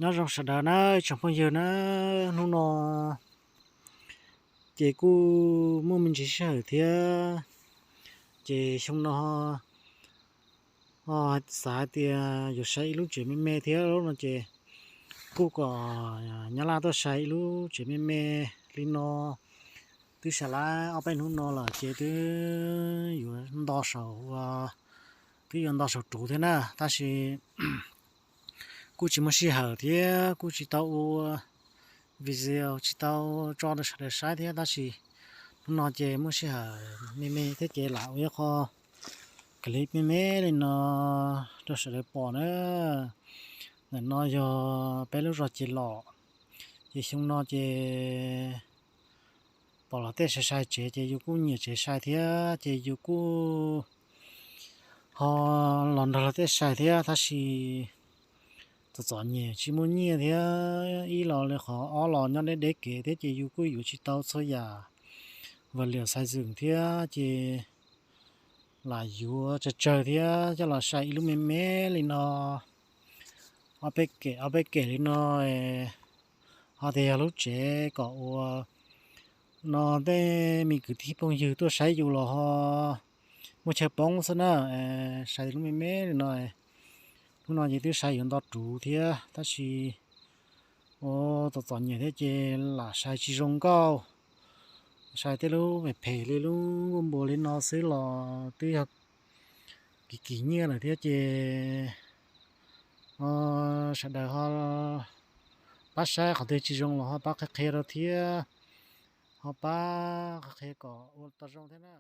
Nyob zoo sawv daws na, tsoom phooj ywg na, hnub no ces kuj muaj me ntsis sij hawm thiab, ces xyoo no xav hais tias yuav sai ib lub tsev me me thiab no ces kuj kom Nyab Laj tuaj sai ib lub tsev me me li no. Twb sai lawm ob peb hnub no lawm ces twb yuav nto saum, twb yuav nto saum ruv thiab na, tab sis kuj tsis muaj sij hawm thiab kuj tsis tau ua video tsis tau tso rau sawv daws saib thiab, tab sis hnub no ces muaj sij hawm me me thiab ces lam ua ib qho clip me me li no rau sawv daws pom na. Ntawm no yog peb lub zos Ces Los, ces xyoo no ces pom luag tej sai sai tsev ces yus kuj nyiam tsev sai thiab ces yus kuj ho los nrog luag tej sai thiab, tab sis txom txom nyem tsis muaj nyiaj thiab ib los li qhov ob los nyob deb deb kev thiab ces yus kuj yuav tsis tau txhua yam vas lias xaiv zwm thiab ces lam yuav tsawg tsawg thiab coj los sai ib lub me me li no, ob peb kem ob peb kem li no, ho tias yog lub tsev kom ua no tej me kwv tij phooj ywg tuaj saib yus los ho muaj chaw poob xwb na. Sai lub me me li no, hnub no ces twb sai yuav nto ruv thiab tab sis ua txom txom nyem thiab ces lam sai tsis zoo nkauj. Sai tej lub phem phem li lub nkuaj npua li no xwb los twb yog kim kim nyiaj lawm thiab ces sawv daws ho pab saib, qhov twg tsis zoo los ho pab qhia qhia rau thiab, ho pab qhia qhia kom ua tau zoo thiab na.